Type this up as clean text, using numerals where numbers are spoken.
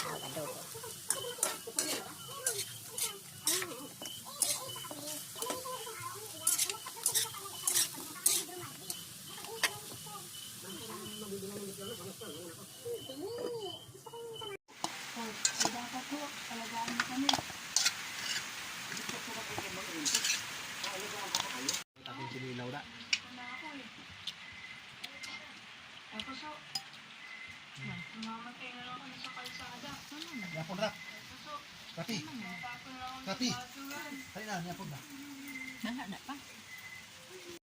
Wow, adobo. Oh, dapat po, alagaan mo kami. Akong sinilaw na. Wala ako eh. Tapos so, mamamatay na lang kami sa kalsada. Yapon ra. Tapos so, Kapi. matapon na lang kami Kapi. sa basuran. Kali na, yapon na. Nana na pa.